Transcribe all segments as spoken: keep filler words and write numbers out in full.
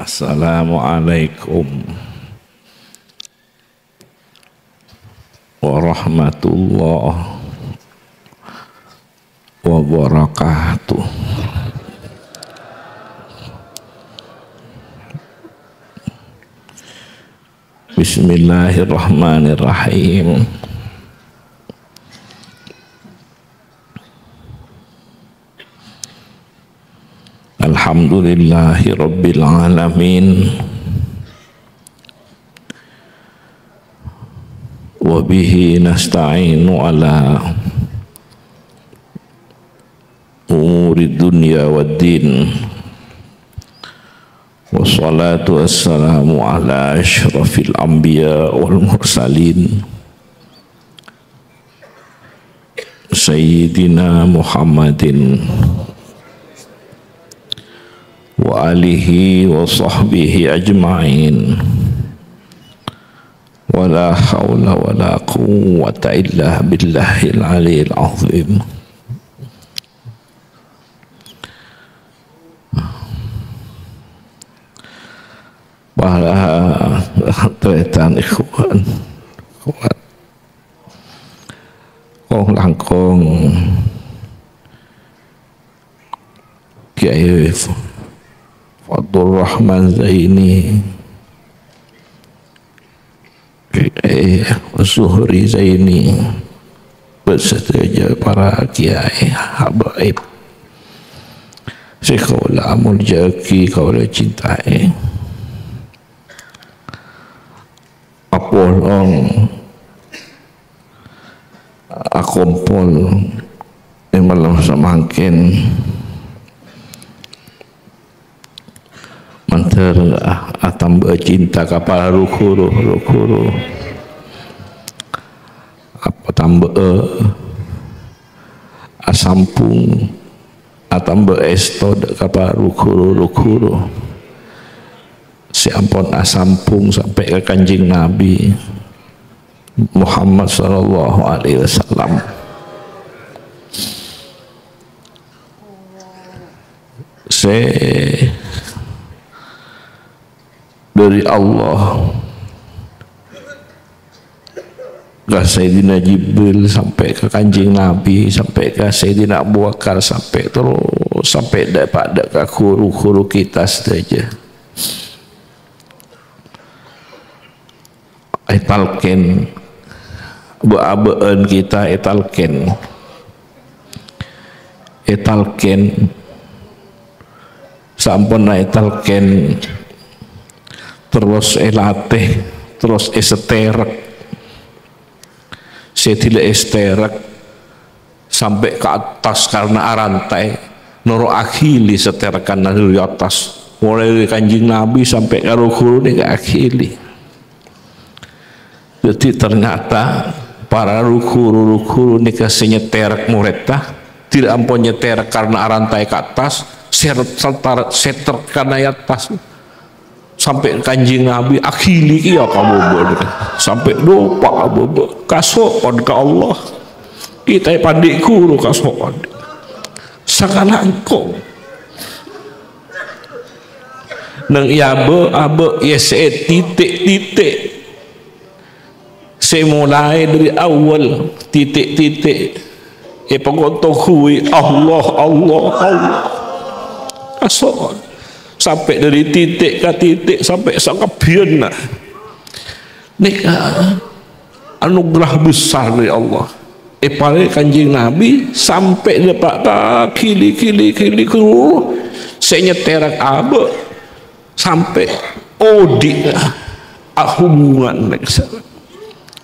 Assalamualaikum warahmatullahi wabarakatuh. Bismillahirrahmanirrahim. Alhamdulillahi rabbil alamin. Wa bihi nasta'inu ala umuri dunya waddin. Wassalatu wassalamu ala asyrafil anbiya wal mursalin. Sayyidina Muhammadin wa alihi wa sahbihi ajma'in. Wa la haula wa la quwwata illa billahil aliyil azim. Para tarètan ikhwan, ikhwan. Kong langkong Kiai Fadlur Rahman Zaini, Kiai Zuhri Zaini, bân sadhâjâ para kiai, habaib sè kaulâ molja'aghi, kaulâ cintaè. Apolong akompol è malem samangkèn mandhâr atambâ'â cinta ka para ru-ghuru, ru-ghuru. Atambâ'â asambhung, atambâ'â èsto dâ' ka para ru-ghuru, ru-ghuru sè ampon asambhung sampè' ka Kanjeng Nabi Muhammad sallallahu alaihi wasallam. Sè dâri Allah ka Sayyidina Jibril, sampè' ka Kanjeng Nabi, sampè' ka Sayyidina Abu Bakar, sampè' terros, sampè' dâ', pa-, dâ' ka ru-ghuru kita sadhâjâ. Ètalkèn, bâ'-abâ'ân kita ètalkèn. Ètalkèn. Samponna ètalkèn, terros èlatè, terros èsatèrek. Sè dhilâ èsatèrek sampè' ka attas karana arantaè, noro' aghili satèrekanna dâri attas. Molaè dâri Kanjeng Nabi sampè' ka ru-ghuru nèka aghili. Dhâddhi, ternyata para ru-ghuru, ru-ghuru nèka sè nyatèrek morèdda, dhilâ ampon nyatèrek karana arantaè ka attas, sè ret-, setar-, sè terkana è attas. Sampè' Kanjeng Nabi aghili kèya ka bâbâ nèka. Sampè' dâpa' ka bâbâ. Kaso'on ka Allah. Kita èpandhi' ghuru kaso'on. Sakalangkong. Neng è abâ'-abâ' è sè titik-titik. Sè molaè dâri awwal titik-titik èpakontoghuwi Allah, Allah, Allah. Kaso'on. Sampè' dâri titik ka titik, sampè' sakabbhiyânna. Nèka anugerah besar dâri Allah. Èparèngè Kanjeng Nabi sampè' dâpa' ka ghili-ghili, ghili-ghuru sè nyatèrek abâ'. Sampè' odi' ahubungan nèka.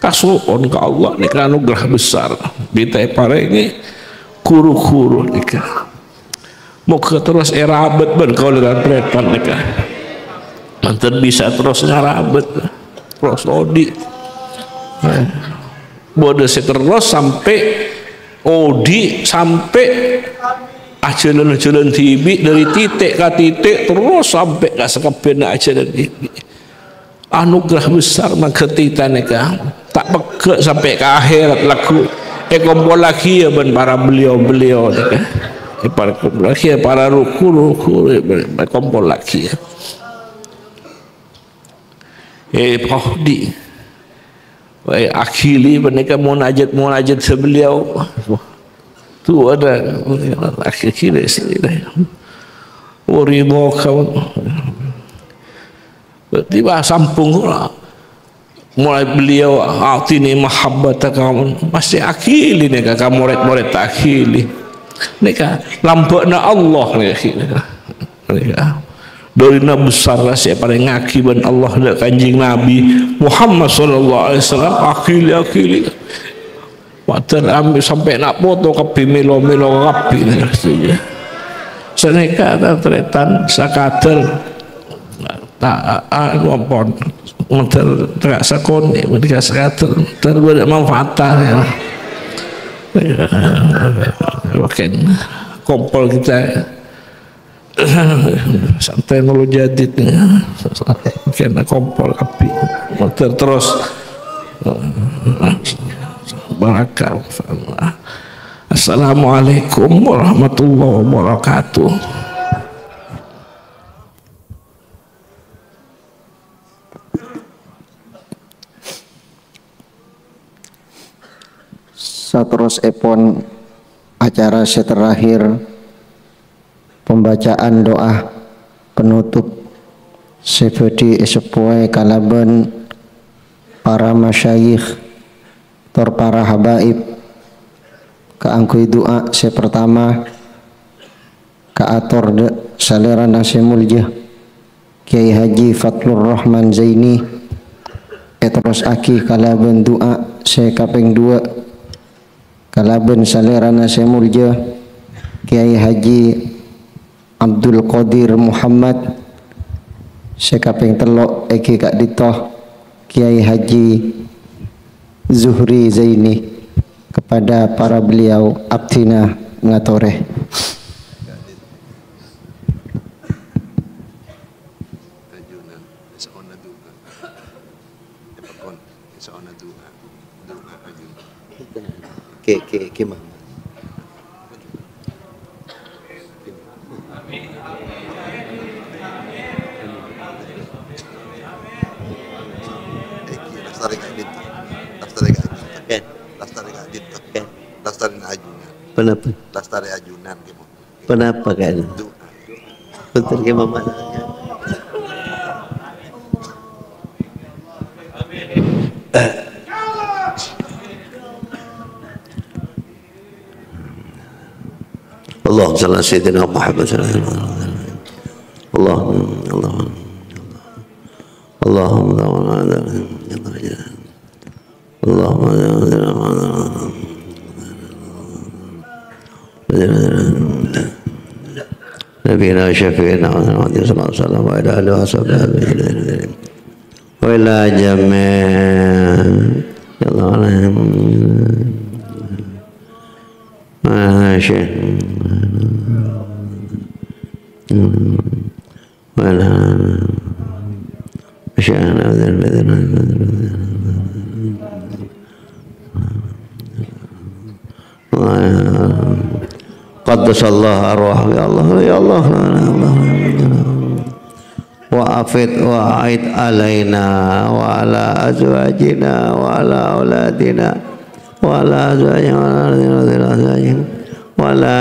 Kaso'on ka Allah nèka anugerah besar. Bhâi ta' èparèngè ghuru-ghuru nèka. Moghâ terros èrabât bân kaulâ tan-tarètan nèka. Manten bisa terros ngarabât. Terros odi'. Bâdâ sè terros sampè' odi', sampè' ajhâlân-jhâlân dhibi' dâri titik ka titik, terros sampè' ka sakabbhiyânna ajhâlân dhibi'. Anugerah besar mangghâ kita nèka. Ta' pegghâ' sampè' ka akhèrat lagghu' èkompollaghiyâ bân para beliau-beliau nèka. Èparkompol laghiyâ para ru-ghuru, ru-ghuru èkompollaghiyâ. Eh, Pak Hudi. Wah, akhili panèka munajat-munajat sè beliau. Tuh ada akhili sini. Wah, ridho kamu. Berarti wah sampung lah. Mulai beliau, "A'tini mahabbataka," masih akhili nèka, ka morèd-morèd akhili. Nèka lambâ'na Allah nèka. Nèka. Dhâlina besar sè èparèngaghi bân Allah dâ' Kanjeng Nabi Muhammad sallallahu alaihi wasallam, akhili-akhili. Padahal ambi sampè' na' poto kabbhi mèlo-mèlo kabbhi. Sanèka ta-, tarètan sakadhâr ta-, a-, a-, ngompon. Modal ta' sakonè', modal sakadhâr, modal bâdâ manfaat, ya. Mungkin kompol kita. Santai dulu jadid, ya. Kena kompol api. Muter terus. Barakah. Assalamualaikum warahmatullahi wabarakatuh. Saterrossèpon acara sè terakhir, pembacaan doa penutup sè bhâdhi èseppowè kalabân para masyayikh tor para habaib. Kaangghuy du'a sè pertama, kaator dâ' salèrana sè molja, Kyai Haji Fadlur Rahman Zaini, èterrossaghi kalabân du'a sè kapèng duwâ', kalabân salèrana sè molja, Kyai Haji Abdul Qadir Muhammad, sè kapèng tello' èngghi ka'dinto, Kyai Haji Zuhri Zaini, kepada para beliau abdhina ngatorè. Ke, ke, ke, Mama. Lestari ka'dinto. Lestari ka'dinto. Oke. Lestari ka'dinto. Oke. Lestari ajunan. Kenapa? Lestari ajunan, gitu. Kenapa ka'dinto? Du'a. Betul, ke Mama. اللهم صل على سيدنا محمد صلى الله عليه وسلم. اللهم، اللهم، اللهم، اللهم، نبينا وشفيعنا محمد صلى الله عليه وسلم وعلى آله وصحبه أجمعين. وإلى جميع، يا الله، ماشي. وإلى، ماشي. قدس الله أرواحهم. يا الله، يا الله، يا الله، يا الله. وأفض وأعد علينا وعلى أزواجنا وعلى أولادنا وعلى أزواجنا وعلى أزواجهم وعلى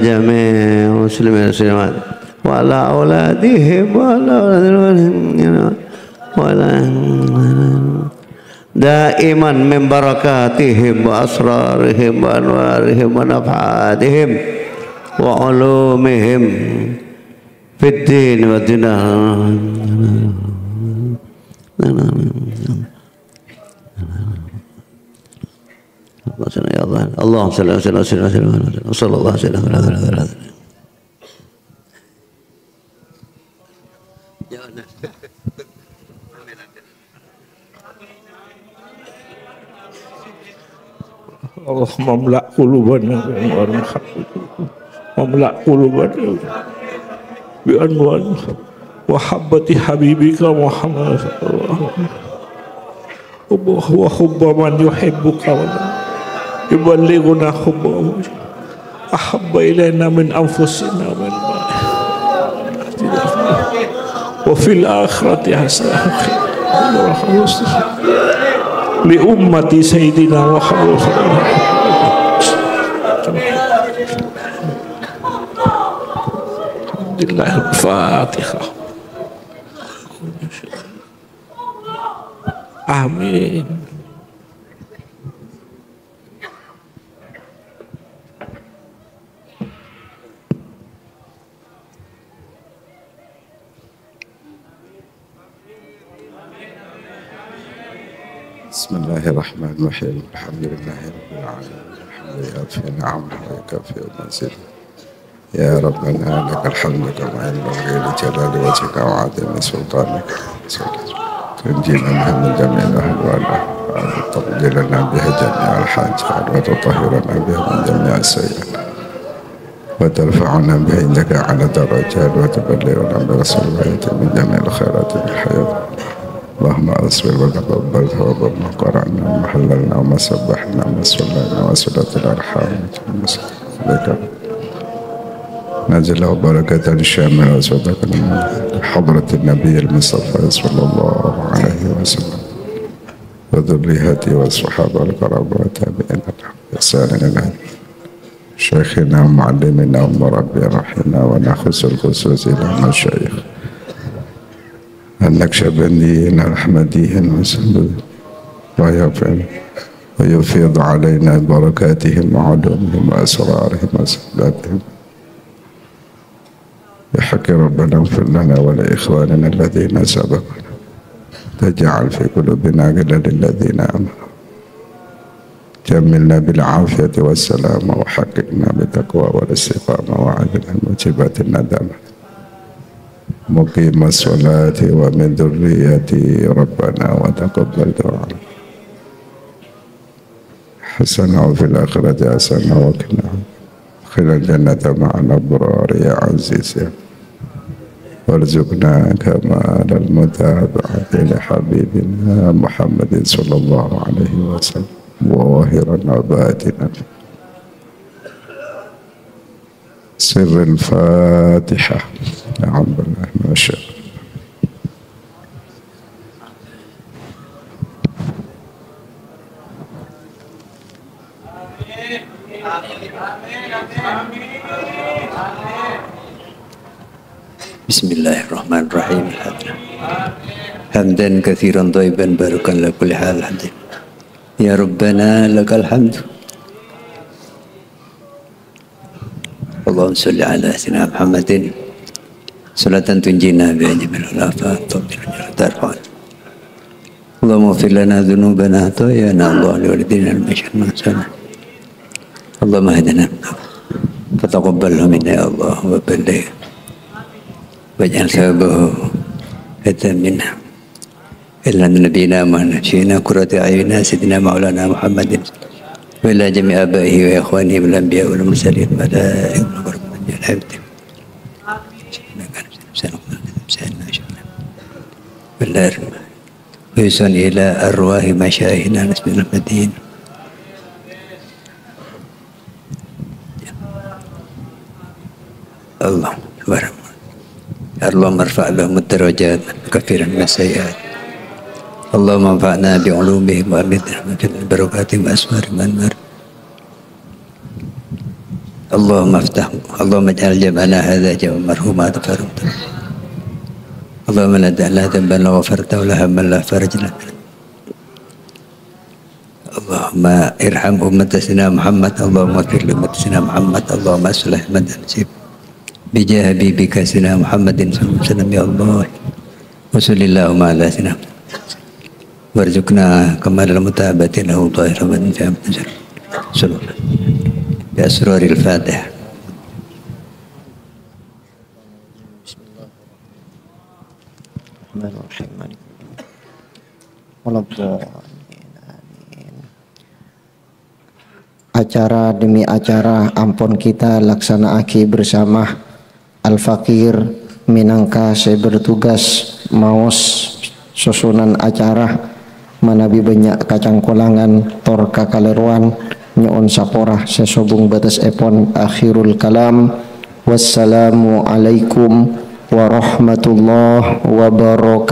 جميع المسلمين والمسلمات وعلى أولادهم وعلى أولادهم وعلى دائما من بركاتهم وأسرارهم وأنوارهم ونفحاتهم وعلومهم في الدين والدنيا. اللهم صل وسلم وسلم وسلم وسلم وصلى الله وسلم على محمد. اللهم املأ قلوبنا بأنوار محبتك. واملأ قلوبنا بأنوار محبتك. وحبة حبيبك محمد صلى الله عليه وسلم. وحب من يحبك ويبلغنا حبه أحب إلينا من أنفسنا ومن المال. وفي الآخرة حسنة. لأمة سيدنا محمد. الحمد لله. الفاتحة. آمين. بسم الله الرحمن الرحيم. الحمد لله رب العالمين. الحمد يوافي نعمه ويكافئ مزيده. يا ربنا لك الحمد كما ينبغي لجلال وجهك وعظيم سلطانك. تنجينا بها من جميع الأهوال، وتقضي لنا بها جميع الحاجات، وتطهرنا بها من جميع السيئات، وترفعنا بها عندك أعلى الدرجات، وتبلغنا بها الصالحات من جميع الخيرات في الحياة. اللهم أصبر وتقبل ثواب ما قرأنا وما حللنا وما سبحنا وما صلينا وصلة الأرحام وما صلينا. نزل بركة شاملة وصدقة من حضرة النبي المصطفى صلى الله عليه وسلم وذريته والصحابة الكرام والتابعين لهم بإحسان إلى شيخنا ومعلمنا ومربي روحنا، ونخص الخصوص إلى مشايخ النقشبنديين الأحمديين وسلم، ويغفر ويفيض علينا بركاتهم وعلومهم وأسرارهم وسعاداتهم. بحق ربنا اغفر لنا ولإخواننا الذين سبقونا، تجعل في قلوبنا غلا للذين آمنوا. جملنا بالعافية والسلامة، وحققنا بالتقوى والاستقامة، وأعذنا من موجبات الندامة. مقيم الصلاة ومن ذريتي ربنا وتقبل دعاء. حسنة وفي الآخرة حسنة وقنا، وأدخلنا الجنة مع الأبرار يا عزيز يا، وارزقنا كمال المتابعة لحبيبنا محمد صلى الله عليه وسلم ظاهرا وباطنا. سر الفاتحة. أعوذ بالله من الشيطان. بسم الله الرحمن الرحيم. الحمد لله. حمدا كثيرا طيبا مباركا على كل حال. الحمد لله. يا ربنا لك الحمد. اللهم صل على سيدنا محمد صلاة تنجينا بها من جميع الآفات وترفعنا. اللهم اغفر لنا ذنوبنا وخطايانا، اللهم لوالدينا المشايخ المحسنين. اللهم اهدنا فتقبله منا يا الله، وبلغ واجعل ثوابه هدى منا. إلى نبينا محمد، سيدنا قرة أعيننا، سيدنا مولانا محمد، وإلى جميع آبائه وإخوانه من الأنبياء والمرسلين، وعلى آله وصحبه أجمعين. بسم الله الرحمن الرحيم. ويوصل إلى أرواح مشايخنا المدين. اللهم بارك. اللهم ارفع لهم الدرجات وكفر عنا السيئات. اللهم انفعنا بعلومهم وأمدهم في بركاتهم وأسرارهم وأنوارهم. اللهم افتح، اللهم اجعل جمعنا هذا جمعا مرحوما وتفرقنا. اللهم لا تدع لنا ذنبا إلا غفرته ولا هما إلا فرجته. اللهم ارحم أمة سيدنا محمد، اللهم اغفر لأمة سيدنا محمد، اللهم أصلح أمة المسلمين بجاه حبيبك سيدنا محمد صلى الله عليه وسلم يا الله. وصل اللهم على سيدنا محمد. وارزقنا كمال المتابعة له ظاهرا وباطنا في عبد الناصر. صلى الله عليه وسلم. بأسرار الفاتحة. بسم الله الرحمن الرحيم. Waladdallin. Amin. Acara demi acara ampon kita laksana'aghi bersama. Al-Fakir mènangka sè bertugas maos sosonan acara. Manabi bânnya' kacangkolangan tor kakalèrowan, nyo'on sapora sè sobung bâtessèpon. Akhirul kalam. Wassalamualaikum warahmatullahi wabarakatuh.